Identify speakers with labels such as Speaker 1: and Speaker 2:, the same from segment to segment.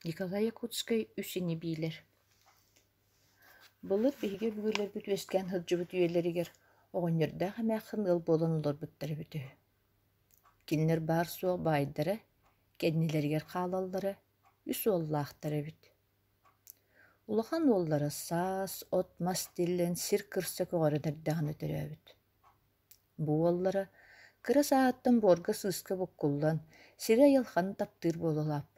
Speaker 1: Николай Якутскай үс ини-биилэр. Былыр биһиги өбүгэлэрбит үөскээн сылдьыбыт үйэлэригэр оҕонньордоох эмээхсин ыал буолан олорбуттар эбитэ үһү. Кинилэр баар-суох баайдара, кэннилэригэр хаалаллара үс уоллаахтар эбит. Улахан уоллара саас, от-мас тиллэн сир кырса көҕөрөн эрдэҕинэ төрөөбүт. Бу уоллара кыра сааһыттан буорга-сыыска буккуллан, сири айылҕаны таптыыр буола улааппыт.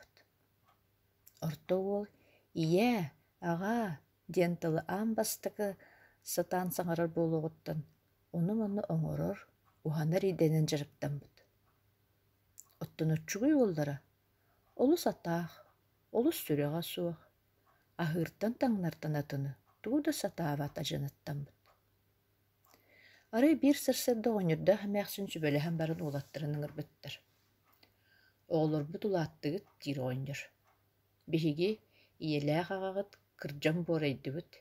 Speaker 1: Орто уол «Ийээ, аҕаа» диэн тылы аан бастакы сатаан саҥарар буолуоҕуттан ону-маны оҥорор, уһанар идэнэн дьарыктаммыт. Оттон оччугуй уоллара олус атаах, олус сүрэҕэ суох, аһыыртан-таҥнартан атыны тугу да сатаабат адьынаттаммыт. Арай биир сарсыарда оҕонньордоох эмээхсин сүбэлэһэн баран уолаттарын ыҥырбыттар: «Оҕолорбут улааттыгыт» диир оҕонньор. «Биһиги ийэлээх аҕаҕыт кырдьан буорайдыбыт.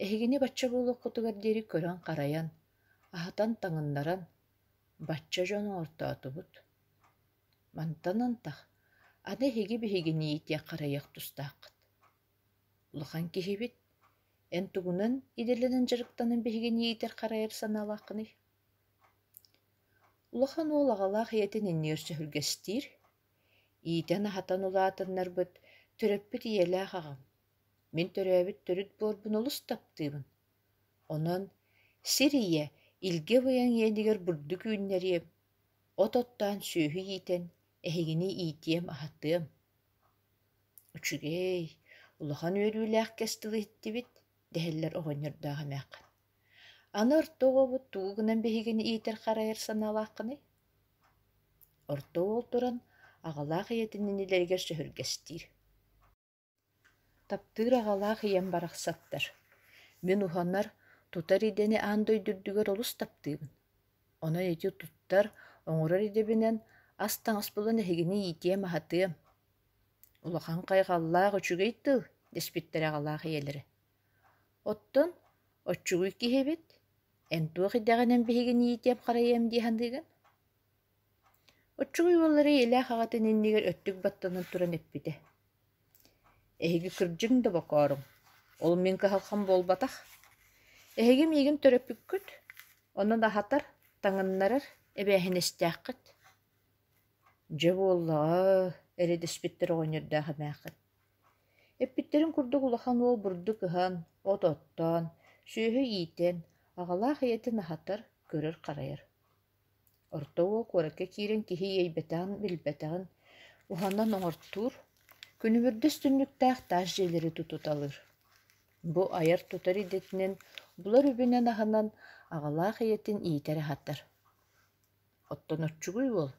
Speaker 1: Эһигини бачча буолуоххутугар диэри көрөн-харайан, аһатан-таҥыннаран, бачча дьон оҥортоотубут. Мантан антах аны эһиги биһигини иитиэх-харайыах тустааххыт. Улахан киһибит, эн тугунан идэлэнэн дьарыктанан биһигини иитэр-харайар санаалааххыный?» Улахан уол аҕалаах ийэтин иннигэр сөһүргэстиир, иитэн-аһатан улаатыннарбыт төрөппүт ийэлээх аҕам, мин төрөөбүт төрүт буорбун олус таптыыбын, онон сир ийэ илгэ быйаҥ иэнигэр бурдук үүннэриэм, от оттоон сүөһү иитэн эһигини иитиэм-аһатыам. Үчүгэй, улахан үөрүүлээх кэс тылы иһиттибит, дэһэллэр оҕонньордоох эмээххин. Аны орто оҕобут тугу гынан биһигини иитэр-харайар санаалааххыный? Орто уол туран аҕалаах ийэтин иннилэригэр сөһүргэстиир. Таптыыр аҕалаах ийэм барахсаттар. Мин уһанар, тутар идэни аан дойду үрдүгэр олус таптыыбын. Онон ити туттар, оҥорор идэбинэн ас-таҥас булан эһигини иитиэм-аһатыам. Улахан хайҕаллаах үчүгэй тыл, дэспиттэрэ аҕалаах ийэлэрэ. Оттон оччугуй киһи эбит, эн туох идэҕинэн биһигини иитиэм-харайыам дии саныыгын? Оччугуй уоллара ийэлээх аҕатын иннигэр өттүк баттанан туран эппитэ: «Эһиги кырдьыҥ да бокооруҥ, ол мин кыһалҕам буолбатах. Эһиги миигин төрөппүккүт, онон аһатар, таҥыннарар эбээһинэстээххит». Дьэ буоллаҕа, эрэ дэспиттэр оҕонньордоох эмээххин. Эппиттэрин курдук улахан уол бурдук ыһан, от оттоон, сүөһү иитэн, аҕалаах ийэтин аһатар, көрөр-харайар. Орто уол куоракка киирэн киһи иэйбэтэҕин-билбэтэҕин уһанан оҥортуур, күнүмүрдэс түннүктээх таас дьиэлэри тутуталыыр. Бу айар-тутар идэтинэн булар үбүнэн-аһынан аҕалаах ийэтин иитэр-аһатар. Оттон оччугуй уол,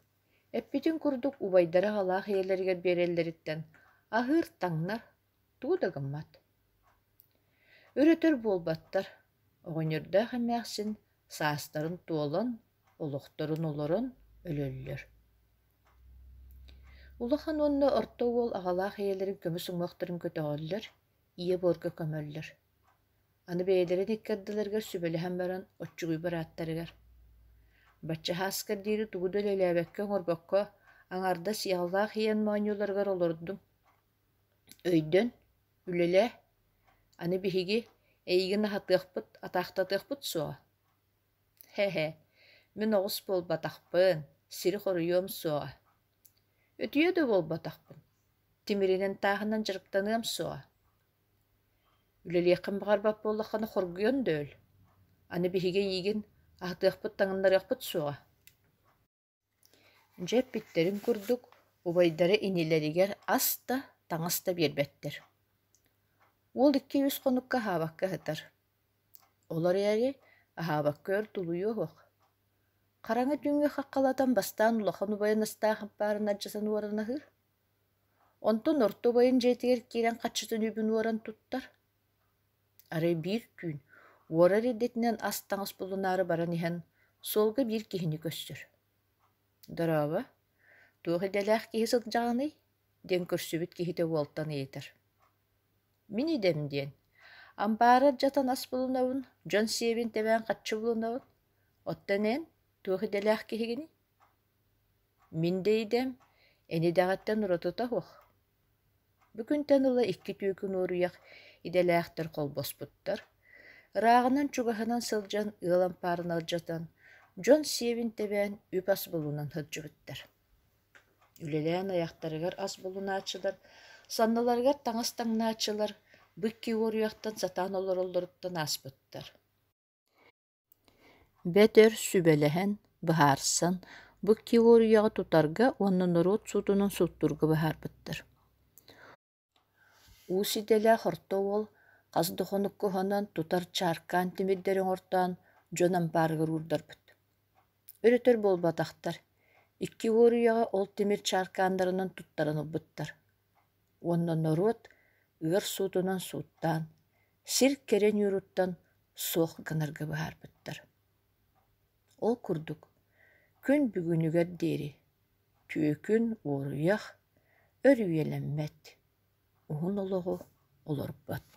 Speaker 1: эппитин курдук убайдара аҕалаах ийэлэригэр биэрэллэриттэн аһыыр-таҥнар, тугу да гыммат. Өр-өтөр буолбаттар, оҕонньордоох эмээхсин саастарын туолан, олохторун олорон өлөллөр. Улахан уонна орто уол аҕалаах ийэлэрин көмүс уҥуохтарын көтөҕөллөр, ийэ буорга көмөллөр. Аны бэйэлэрин икки ардыларыгар сүбэлэһэн баран оччугуй бырааттарыгар: «Бачча һааскар диэри тугу да үлэлээбэккэ оҥорбокко, аҥаардас иэҕэлээх ийэн моонньууларыгар олордуҥ. Өйдөн, үлэлээ, аны биһиги эйигин аһатыахпыт, атаахтатыахпыт суоҕа. Һэ-һэ, мин оҕус буолбатахпын, сири хоруйуом суоҕа. Өтүйэ да буолбатахпын, тимиринэн тааһынан дьарыктаныам суоҕа. Үлэлиэххин баҕарбат буоллаххына хоргуйан да өл, аны биһиги эйиигин аһатыахпыт-таҥыннарыахпыт суоҕа». Дьэ эппиттэрин курдук, убайдара инилэригэр ас да, таҥас да биэрбэттэр. Уол икки-үс хонукка аһаабакка сытар. Ол эрээри аһаабакка өр тулуйуо суох. Хараҥа түүҥҥэ хаххалатан бастаан улахан убайын астаах ампаарын алдьатан уоран аһыыр. Онтон орто убайын дьиэтигэр киирэн хаччытын үбүн уоран туттар. Арай биир түүн уорар идэтинэн ас-таҥас булунаары баран иһэн суолга биир киһини көрсөр: «Дорообо, туох идэлээх киһи сылдьаҕыный?» диэн көрсүбүт киһитэ уолтан ыйытар. «Мин идэм диэн, ампаары алдьатан ас булунабын, дьон сиэбин тэбээн харчы булунабын, оттон эн туох идэлээх киһигиний?» «Мин да идэм эн идэҕиттэн уратыта суох. Бу күнтэн ыла икки түөкүн уоруйах идэлээхтэр холбоспуттар. Ырааҕынан-чугаһынан сылдьан ыал ампаарын алдьатан, дьон сиэбин тэбээн үп-ас булунан сылдьыбыттар. Үлэлээн айахтарыгар ас булунааччылар, санныларыгар таҥас таҥнааччылар бу икки уоруйахтан сатаан олороллоруттан ааспыттар. Бэрт өр сүбэлэһэн, быһаарсан, бу икки уоруйаҕы тутарга уонна норуот суутунан сууттуурга быһаарбыттар. Уус идэлээх орто уол хас да хонукка уһанан тутар чааркаан тимирдэри оҥортоон дьон ампаарыгар уурдарбыт. Өр-өтөр буолбатахтар, икки уоруйаҕы ол тимир чааркааннарынан туттаран ылбыттар уонна норуот ыар суутунан сууттаан, сир кэрэ ньууруттан суох гынарга быһаарбыттар. Ол курдук, күн бүгүнүгэр диэри түөкүн, уоруйах өр үйэлэммэт, уһун олоҕу олорбот.